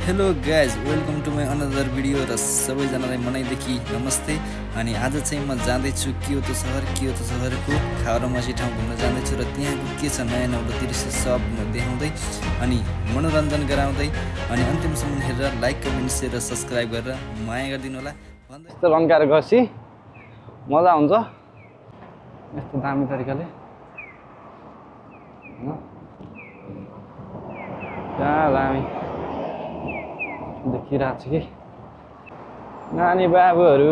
Hello guys, welcome to my another video र सबैजनालाई मनैदेखि नमस्ते। अनि आज चाहिँ म जाँदैछु क्योतो सहरको खावरामासी ठाउँ घुम्न जाँदैछु र त्यहाँको के छ नयाँ नौलो दृश्य सब देखाउँदै अनि मनोरञ्जन गराउँदै अनि अन्तिमसम्म हेरेर लाइक कमेन्ट सेयर र सब्सक्राइब गरेर माया गरिदिनु होला भन्दै यस्तो रन्काएर गएपछि मजा हुन्छ यस्तो दामी तरिकाले क्या दामी देखिरहेको छ कि नानी बाबुहरू।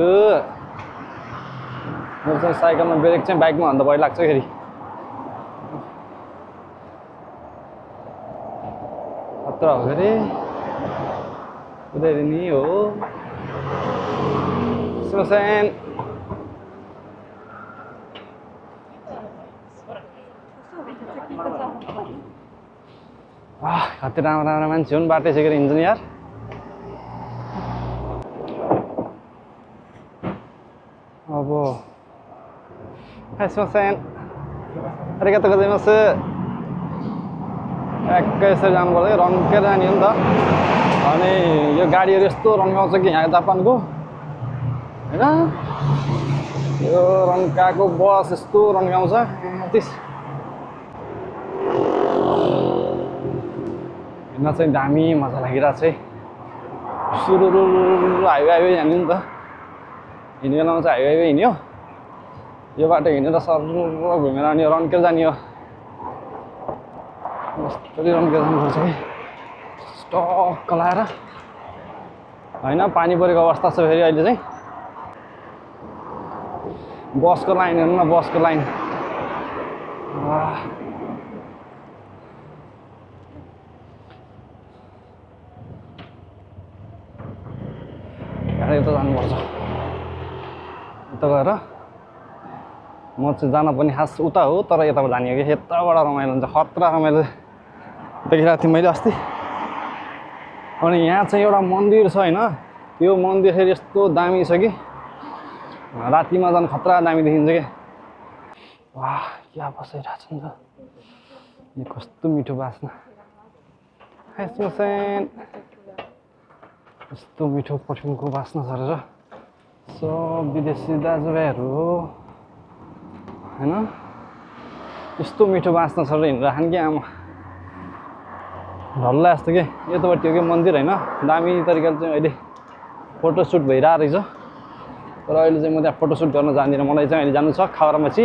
मेरो चाहिँ साइकलमा ब्रेक चाहिँ बाइकमा भन्दा भय लाग्छ फेरि। खतरा हो अरे कुदाइदिने हो सुनसेन। कति राम्रो राम्रो मान्छे हुन् बाटै सिकेर हिँड्छन् यार। अब सुनसेन अलिकति गइदिनुहोस्। एक्कै यसरी जानु पर्छ, रन्केर जाने हो नि त। अनि यो गाडीहरू यस्तो रन्काउँछ कि यहाँ जापानको होइन। यो रन्काको बस यस्तो रन्काउँछ हिँड्न चाहिँ दामी मजा लागिरहेको छ है। सुरु हाइवे जाने नि त। हिँड्ने बेलामा चाहिँ हाइवे हिँड्यो, यो बाटो हिँडेर सर घुमेर अनि रन्केर जाने हो। मस्तरी रन्केर जानुपर्छ कि स्टक्क लाएर होइन। पानी परेको अवस्था छ फेरि अहिले चाहिँ। बसको लाइन हेर्नु न, बसको लाइन। यता जानुपर्छ। यता गएर म चाहिँ जान पनि खास उता हो, तर यताबाट जाने हो कि यताबाट रमाइलो हुन्छ। खतरा रमाइलो देखिरहेको थिएँ मैले अस्ति। अनि यहाँ चाहिँ एउटा मन्दिर छ होइन, त्यो मन्दिर फेरि यस्तो दामी छ कि रातिमा झन् खतरा दामी देखिन्छ कि। वाह क्या बसिरहेको छ नि त। यो कस्तो मिठो बास्ना। यस्तो मिठो पर्फ्युमको बास्ना छरेर सब विदेशी दाजुभाइहरू हो होइन। यस्तो मिठो बास्ना छरेर हिँडिराखन् कि आमा ढल्ला जस्तो कि। यतापट्टि हो कि मन्दिर होइन। दामी तरिकाले चाहिँ अहिले फोटोसुट भइरहेको रहेछ। तर अहिले चाहिँ म त्यहाँ फोटोसुट गर्न जान्दिनँ। मलाई चाहिँ अहिले जानु छ खावरामासी।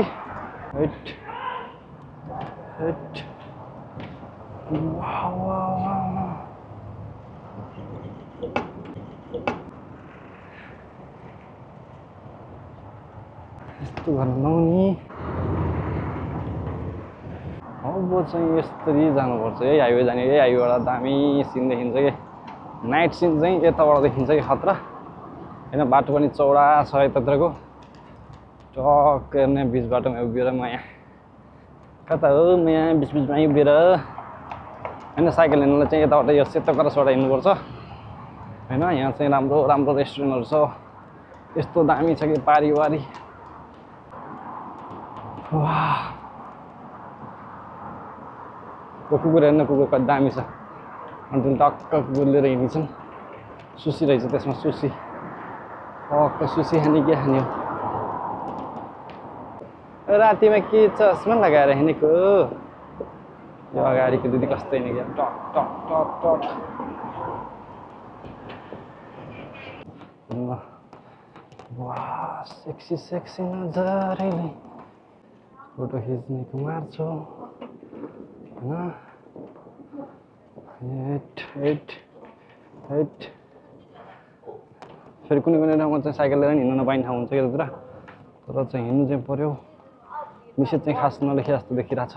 यस्तो गर्नु नहुने। अब चाहिँ यसरी जानुपर्छ है, हाइवे जाने। है हाइवेबाट दामी सिन देखिन्छ कि। नाइट सिन चाहिँ यताबाट देखिन्छ कि खतरा होइन। बाटो पनि चौडा छ यतातिरको। टक्क हेर्ने बिच बाटोमा उभिएर म यहाँ कता हो, म यहाँ बिचमा उभिएर होइन। साइकल हिँड्नुलाई चाहिँ यताबाट यो सेतो क्रसबाट हिँड्नुपर्छ होइन। यहाँ चाहिँ राम्रो राम्रो रेस्टुरेन्टहरू छ। यस्तो दामी छ कि पारिवारी। वाह कुकुर हेर्न, कुकुर कति दामी छ। अनि टक्क कुकुर लिएर हिँड्छन्। सुसी रहेछ त्यसमा, सुसी। टक्क सुसी खाने के खाने हो। रातिमा के चस्मा लगाएर हिँडेको। यो अगाडिको दिदी कस्तो हिँड्ने क्या। टक टक टक टक। वाह सेक्सी सेक्सी नजरले फोटो खिच्नेको मार्छु होइन। फेरि कुनै कुनै ठाउँमा चाहिँ साइकल लिएर हिँड्न नपाइने ठाउँ हुन्छ यतातिर। तर चाहिँ हिँड्नु चाहिँ पर्यो। निषेध चाहिँ खास नलेखे जस्तो देखिरहेछ।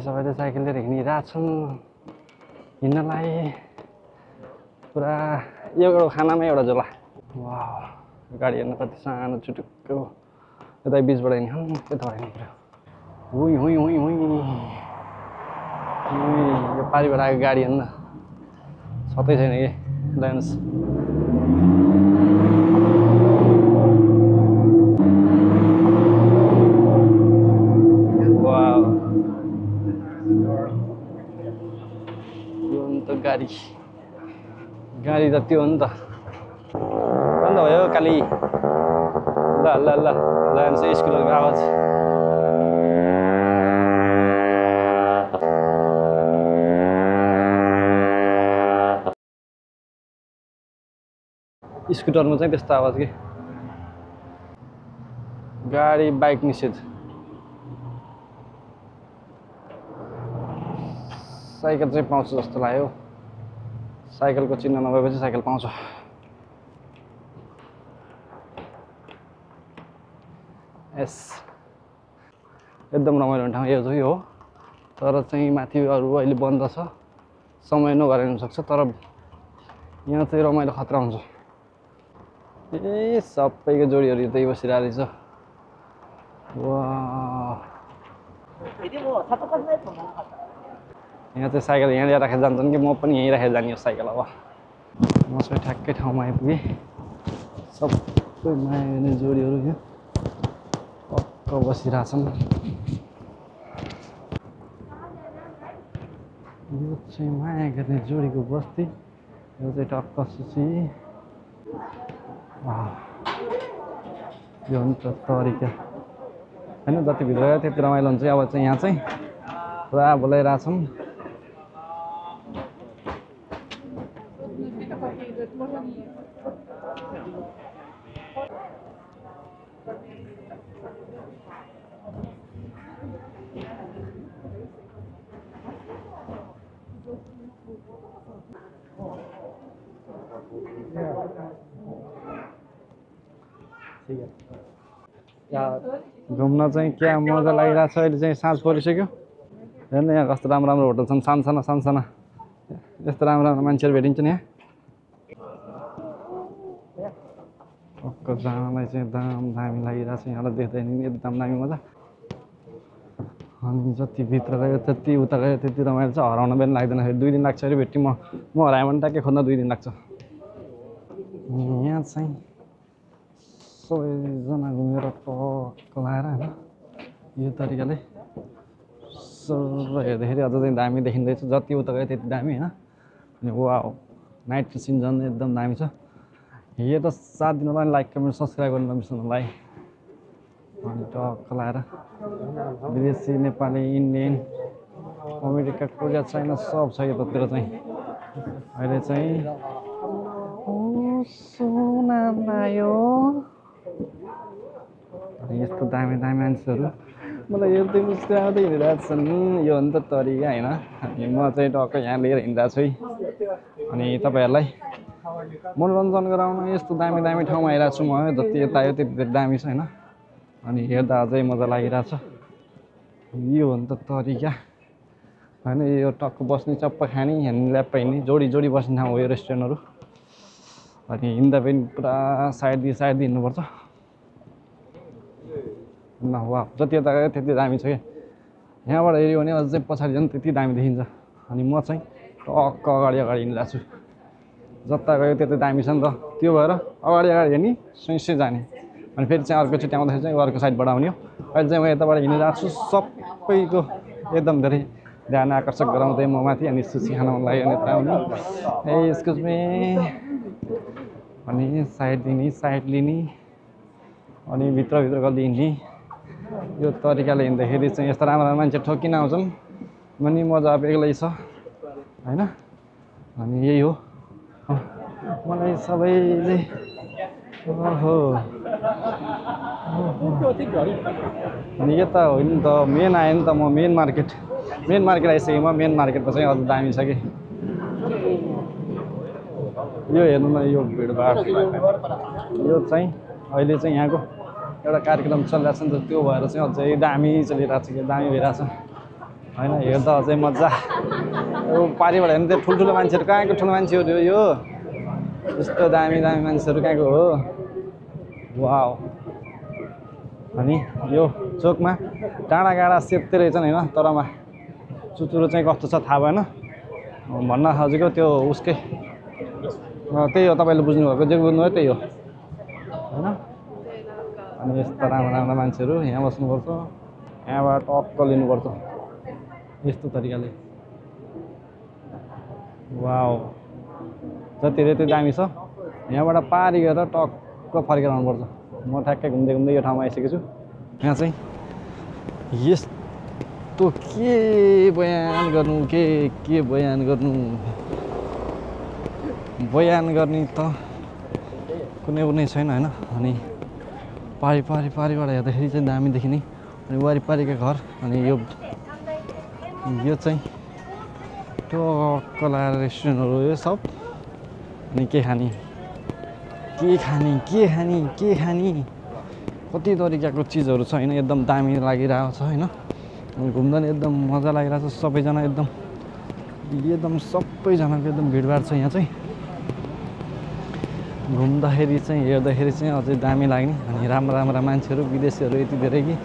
सबैले साइकल लिएर हिँडिरहेछन् हिँड्नलाई। पुरा यो एउटा खानामा एउटा झोला। वाह गाडी हेर्नु कति सानो चुटुक्क हो। यता बिचबाट हिँड्ने यताबाट हिँड्नु पऱ्यो। हुई हुई हुई हुई यो पारिबाट आएको गाडी हेर्नु न, छतै छैन कि। हेर्नुहोस् गाडी त त्यो हो नि त अन्त भयो काली ल ल ल जान्छ स्कुटरको आवाज स्कुटरमा चाहिँ त्यस्तो आवाज के गाडी बाइक निषेध साइकल चाहिँ पाउँछ जस्तो लाग्यो साइकलको चिन्ह नभएपछि साइकल पाउँछ यस एकदम रमाइलो ठाउँ यो चाहिँ हो तर चाहिँ माथि अरू अहिले बन्द छ समय नगरेर हुनसक्छ तर यहाँ चाहिँ रमाइलो खतरा हुन्छ ए सबैको जोडीहरू यतै बसिरहेको रहेछ यहाँ चाहिँ साइकल यहाँ ल्याएर राखेर जान्छन् कि म पनि यहीँ राखेर जाने हो साइकल अब म चाहिँ ठ्याक्कै ठाउँमा आइपुगेँ सबै माया गर्ने जोडीहरू यहाँ टक्क बसिरहेछन् यो चाहिँ माया गर्ने जोडीको बस्ती यो चाहिँ टक्क सुची यो हो नि त तरिका होइन जति भित्र गयो त्यति रमाइलो हुन्छ अब चाहिँ यहाँ चाहिँ पुरा बोलाइरहेछौँ घुम्न चाहिँ क्या मजा लागिरहेको छ अहिले चाहिँ साँझ परिसक्यो हेर्नु यहाँ कस्तो राम्रो राम्रो होटल छन् सानसाना सानसाना यस्तो राम्रो राम्रो मान्छेहरू भेटिन्छन् यहाँ टक्क जानलाई चाहिँ एकदम दामी लागिरहेको छ यहाँलाई देख्दा नि एकदम दामी मजा अनि जति भित्र गयो त्यति उता गयो त्यति रमाइलो छ हराउन पनि लाग्दैन फेरि 2 दिन लाग्छ अरे भेट्टी म हराएँ भने ट्याक्कै खोज्न 2 दिन लाग्छ यहाँ चाहिँ सबैजना घुमेर टक्क लाएर होइन यो तरिकाले सर हेर्दाखेरि अझ चाहिँ दामी देखिँदैछ जति उता गयो त्यति दामी होइन अनि वाउ नाइट सिन झन् एकदम दामी छ यो त साथ दिनुलाई लाइक कमेन्ट सब्सक्राइब गर्न नबिर्सनु होला है अनि टक्क लाएर विदेशी Nepali Indian America Korea China सब छ यतातिर चाहिँ अहिले चाहिँ सोना लायो यस्तो दामी दामी मान्छेहरू मलाई हेर्दै मुस्कुराउँदै हिँडिरहेको छन् यो हो नि त तरिका होइन अनि म चाहिँ टक्क यहाँ लिएर हिँडिरहेको छु है अनि तपाईँहरूलाई मनोरञ्जन गराउन यस्तो दामी दामी ठाउँमा आइरहेको छु म जति यता आयो त्यति दामी छ होइन अनि हेर्दा अझै मजा लागिरहेछ यो हो नि त तरिका होइन यो टक्क बस्ने चप्प खाने हेर्ने ल्याप्प हिँड्ने जोडी जोडी बस्ने ठाउँ हो यो रेस्टुरेन्टहरू अनि हिँड्दा पनि पुरा साइड हिँड्नुपर्छ न वा जति यता गयो त्यति दामी छ क्या यहाँबाट हेऱ्यो भने अझै पछाडि झन् त्यति दामी देखिन्छ अनि म चाहिँ टक्क अगाडि हिँडिरहेको छु जता गयो त्यति दामी छ नि त त्यो भएर अगाडि हेर्ने सुइँसै जाने अनि फेरि चाहिँ अर्कोचोटि आउँदाखेरि चाहिँ अर्को साइडबाट आउने हो अहिले चाहिँ म यताबाट हिँडिरहेको छु सबैको एकदम धेरै ध्यान आकर्षक गराउँदै म माथि अनि सुसी खान मन लाग्यो यता आउनु ए एक्सक्युज मी अनि साइड लिने अनि भित्रभित्र गल्ली हिँड्ने यो तरिकाले हिँड्दाखेरि चाहिँ यस्तो राम्रो मान्छे ठोकिन आउँछन् पनि मजा बेग्लै छ होइन अनि यही हो मलाई सबैले ओहो अनि यता हो नि त मेन आयो नि त म मेन मार्केट आइसकेँ म मेन मार्केटमा चाहिँ अझ दामी छ कि यो हेर्नु न यो भिडभाड यो चाहिँ अहिले चाहिँ यहाँको एउटा कार्यक्रम चलिरहेको छ नि त त्यो भएर चाहिँ अझै दामी चलिरहेको छ कि दामी भइरहेको छ होइन हेर्दा अझै मजा यो पारिबाट हेर्नु त्यो ठुल्ठुलो मान्छेहरू कहाँको ठुलो मान्छेहरू हो यो यस्तो दामी दामी मान्छेहरू कहाँको हो वाउ अनि यो चोकमा डाँडा सेप्दै रहेछन् होइन तरमा चुचुरो चाहिँ कस्तो छ थाहा भएन भन्न खोजेको त्यो उसकै त्यही हो तपाईँले बुझ्नुभएको जे बुझ्नुभयो त्यही हो होइन अनि यस्ता राम्रो मान्छेहरू यहाँ बस्नुपर्छ यहाँबाट टक्क लिनुपर्छ यस्तो तरिकाले वाउ जति रेतै दामी छ यहाँबाट पारी गएर टक्क फर्केर आउनुपर्छ म ठ्याक्कै घुम्दै घुम्दै यो ठाउँमा आइसकेको छु यहाँ चाहिँ यस्तो के बयान गर्नु के बयान गर्नु बयान गर्ने त कुनै छैन होइन अनि पारीबाट हेर्दाखेरि चाहिँ दामी देखिने अनि वारिपारिका घर अनि यो चाहिँ टक्क लाएर रेस्टुरेन्टहरू यो सब अनि के खाने कति तरिकाको चिजहरू छ होइन एकदम दामी लागिरहेको छ होइन घुम्दा नि एकदम मजा लागिरहेको छ सबैजना एकदम सबैजनाको एकदम भिडभाड छ यहाँ चाहिँ घुम्दाखेरि चाहिँ हेर्दाखेरि चाहिँ अझै दामी लाग्ने अनि राम्रा मान्छेहरू विदेशीहरू यति धेरै कि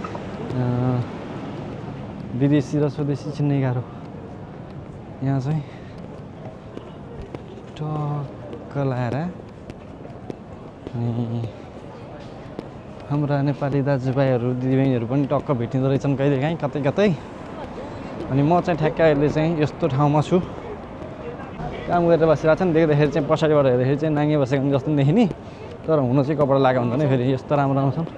विदेशी र स्वदेशी चिन्नै गाह्रो यहाँ चाहिँ टक्क लाएर अनि हाम्रा नेपाली दाजुभाइहरू दिदीबहिनीहरू पनि टक्क भेटिँदो रहेछन् कहिलेकाहीँ कतै अनि म चाहिँ ठ्याक्कै अहिले चाहिँ यस्तो ठाउँमा छु काम गरेर बसिरहेको छ नि देख्दाखेरि चाहिँ पछाडिबाट हेर्दाखेरि चाहिँ नाङ्गे बसेको जस्तो देखिने तर हुन चाहिँ कपडा लगाएको हुन्छ नि फेरि यस्तो राम्रो छन्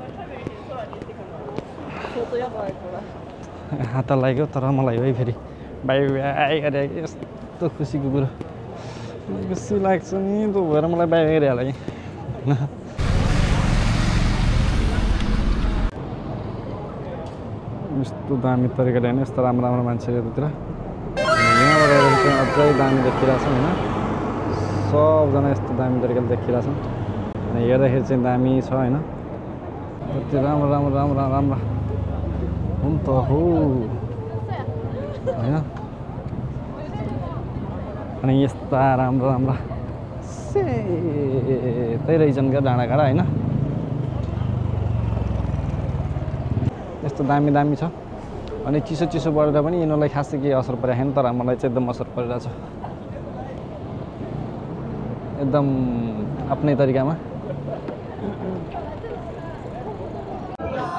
हात लाग्यो तर मलाई है फेरि बाई गरे यस्तो खुसीको कुरो खुसी लाग्छ नि त्यो भएर मलाई बाई गरिहाल्यो कि यस्तो दामी तरिकाले होइन यस्तो राम्रो मान्छेहरू यतातिर यहाँबाट हेरेर चाहिँ अझै दामी देखिरहेछ होइन सबजना यस्तो दामी तरिकाले देखिरहेछन् अनि हेर्दाखेरि चाहिँ दामी छ होइन कति राम्रो हुन् त हो होइन अनि यस्ता राम्रा सेतै रहेछन् क्या डाँडाकाँडा होइन यस्तो दामी छ अनि चिसो परेर पनि यिनीहरूलाई खासै केही असर परेको छैन तर मलाई चाहिँ एकदम असर परिरहेछ एकदम आफ्नै तरिकामा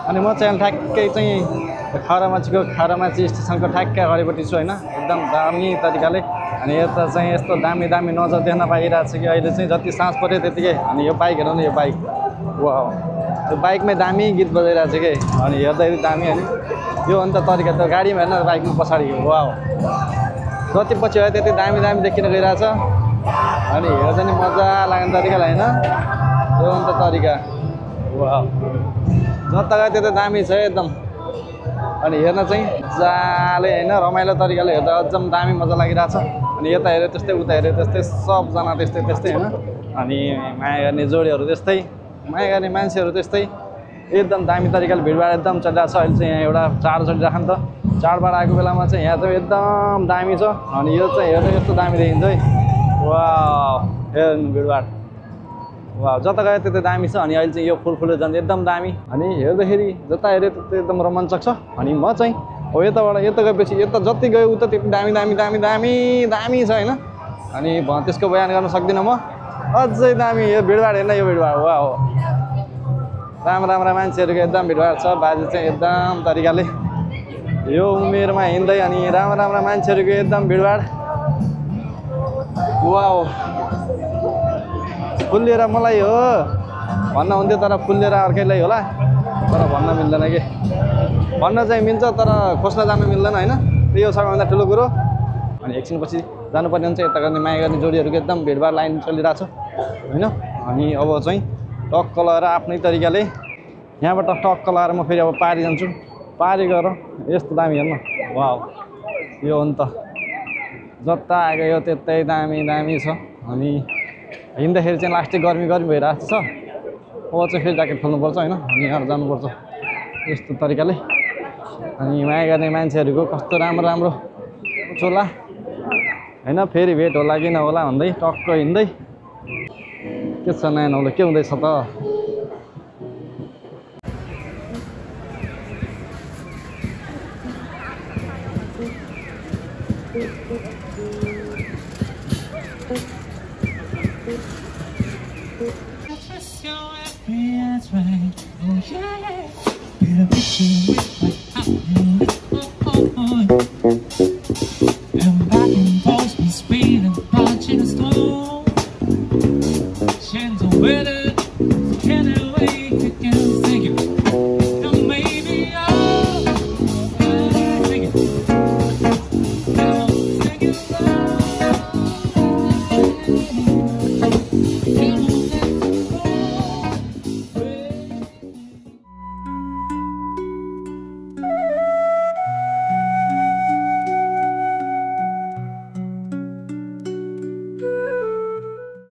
अनि म चाहिँ ठ्याक्कै चाहिँ खारामाची स्टेसनको ठ्याक्कै अगाडिपट्टि छु होइन एकदम दामी तरिकाले अनि यता चाहिँ यस्तो दामी नजर देख्न पाइरहेको छ कि अहिले चाहिँ जति सास पऱ्यो त्यतिकै अनि यो बाइक हेर्नु न यो बाइक वाह त्यो बाइकमै दामी गीत बजाइरहेको छ कि अनि हेर्दाखेरि दामी अनि यो अन्त तरिका त गाडीमा हेर्न बाइकमा पछाडि वाह जति पछि भयो त्यति दामी देखिन गइरहेछ अनि हेर्दा नि मजा लाग्ने तरिकाले होइन यो अन्त तरिका वाह जता गयो त्यता दामी छ एकदम अनि हेर्न चाहिँ मजाले होइन रमाइलो तरिकाले हेर्दा अझम दामी मजा लागिरहेछ अनि यता हेऱ्यो त्यस्तै उता हेऱ्यो त्यस्तै सबजना त्यस्तै होइन अनि माया गर्ने जोडीहरू त्यस्तै माया गर्ने मान्छेहरू त्यस्तै एकदम दामी तरिकाले भिडभाड एकदम चलिरहेको छ अहिले चाहिँ यहाँ एउटा चाड चलिरहेको नि त चाडबाड आएको बेलामा चाहिँ यहाँ चाहिँ एकदम दामी छ अनि यो चाहिँ हेर्नु यस्तो दामी देखिन्छ है वाह हेर्नु भिडभाड वाह जता गयो त्यता दामी छ अनि अहिले चाहिँ यो फुल जान्छ एकदम दामी अनि हेर्दाखेरि जता हेऱ्यो त्यता एकदम रोमाञ्चक छ अनि म चाहिँ हो यता गएपछि यता जति गयो उता त्यति दामी छ होइन अनि त्यसको बयान गर्न सक्दिनँ म अझै दामी यो भिडभाड हेर्न यो भिडभाड वाह हो राम्रा मान्छेहरूको एकदम भिडभाड छ बाजे चाहिँ एकदम तरिकाले यो उमेरमा हिँड्दै अनि राम्रा मान्छेहरूको एकदम भिडभाड वाह फुल्लिएर मलाई हो भन्न हुन्थ्यो तर फुल्लिएर अर्कैलाई होला तर भन्न मिल्दैन कि भन्न चाहिँ मिल्छ तर खोज्न जानु मिल्दैन होइन त्यो सबैभन्दा ठुलो कुरो अनि एकछिनपछि जानुपर्ने हुन्छ यता गर्ने माया गर्ने जोडीहरूको एकदम भिडभाड लाइन चलिरहेछ होइन अनि अब चाहिँ टक्क लगाएर आफ्नै तरिकाले यहाँबाट टक्क लगाएर म फेरि अब पारी जान्छु पारी गएर यस्तो दामी हेर्न वाह यो हो नि त जता गयो त्यतै दामी छ अनि हिँड्दाखेरि चाहिँ लास्टै गर्मी भइरहेको छ अब चाहिँ फेरि ज्याकेट खोल्नुपर्छ होइन अनि यहाँ जानुपर्छ यस्तो तरिकाले अनि माया गर्ने मान्छेहरूको कस्तो राम्रो चोला होइन फेरि भेट होला कि नहोला भन्दै टक्क हिँड्दै के छ नयाँ नौलो के हुँदैछ त That's right. Oh yeah. Better picture with my